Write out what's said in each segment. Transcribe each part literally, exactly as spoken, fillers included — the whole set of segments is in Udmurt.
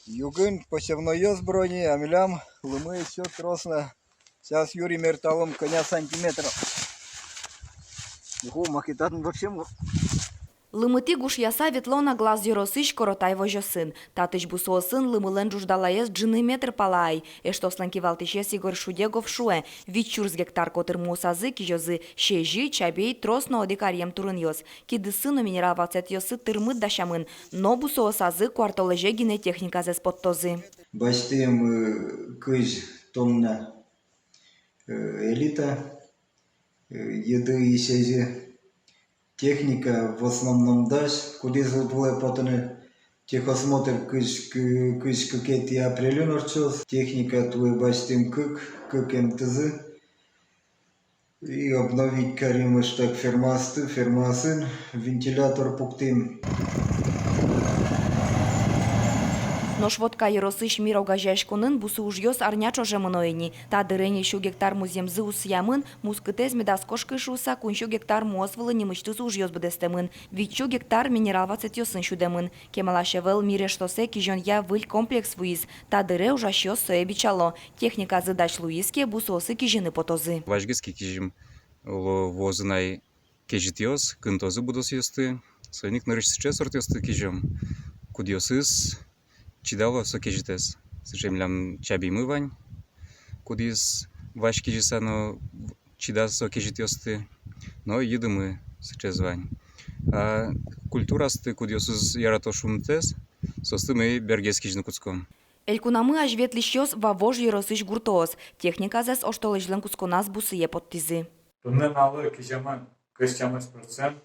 Югын посевнойёс быро ни, а милям лымы ещё трос на. Сейчас юри мерталом кӧня сантиметров. Ого, макетатын вообще мур. Лымытӥ гушъяса ветло на Глаз ёросысь Коротай возёсын. Татысь бусыосын лымылэн ӝуждалаез ӝыны метр пала ай. Эштослэн кивалтӥсез Игорь Шудегов шуэ: вить сюрс гектар котыр муосазы кизёзы сезьы, чабей, трос но одӥг аръем турынъёс. Кидыссы но минерал ватсэтъёссы тырмыт дасямын, но бусыосазы куартолэзе гинэ техниказэс поттозы. Басьтӥм, э, кызь тонна, э, элита, э, йыды и сезьы. Техника в основном дась, кудӥз вылэ потыны. Техосмотр кызь кы-, кызь кыкетӥ апрельын ортчоз. Техника туэ басьтӥм кык, кык МТЗ. И обновить карим ӧжытак фермаосты, фермаосын вентилятор пуктӥм. Нош Вотка ёросысь «Мир» огазеяськонын бусы ужъёс арня ӵоже мыно ини. Та дыре ньыльсю гектар музъемзы усыямын, мускытэз медаз кошкы шуыса, куиньсю гектар муос вылын нимысьтыз ужъёс быдэстэмын, витьсю гектар минерал ватсэтъёсын сюдэмын. Кемалась ӧвӧл «Мир» эштосэ кизёнъя выль комплекс вуиз. Та дыре ужасьёс сое бичало. Техниказы дась луиз ке, бусыосы кизьыны потозы. Вазьгес ке кизьым луоз на ай кезьытъёс, кынтозы будосъёсты. Соин ик нырысь сыӵе сортъёсты кизьом, кудъёсыз чидало со кезьытэз. Сыӵе милям чабеймы вань, кудӥз вазь кизьыса но чида со кезьытъёсты, но йыдымы сыӵеез вань. А культураосты, кудъёсыз ярато шунытэз, соосты ми бергес кизьыны кутском. Элькунамы азьветлӥсьёс Вавож ёросысь гуртоос. Техниказэс оштолэзьлэн кутсконаз бусые поттӥзы. Туннэ нуналлы киземын кызь тямыс процент,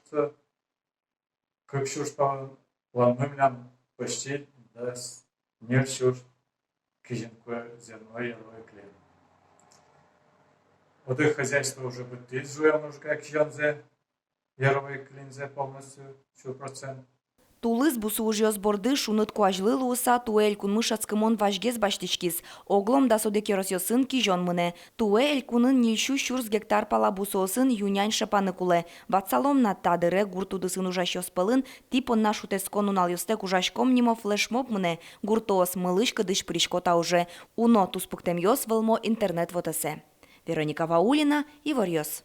кык сюрс палан, планмы милям почти дас ньыль сюрс кизьыны кулэ зерно, яровой клин. Одӥг хозяйство уже быдтӥз, жуэ мужика кизёнзэ, яровой клинзэ полностью, сю процент. Тулыс бусы ужъёс борды шуныт куазьлы луыса, туэ элькунмы шӧдскымон вазьгес басьтӥськиз. Оглом дас одӥг ёросъёсын кизён мынэ. Туэ элькунын ньыльсю сюрс гектар пала бусыосын ю-нянь шепаны кулэ. Ватсалом на, та дыре гурт удысын ужасьёс пӧлын «Тӥ понна шутэтскон нуналъёстэк ужаськом» нимо флешмоб мынэ. Гуртоос мылысь-кыдысь пырисько та уже. Уно туспуктэмъёс вӧлмо интернет вотэсэ. Вероника Ваулина, «Иворъёс».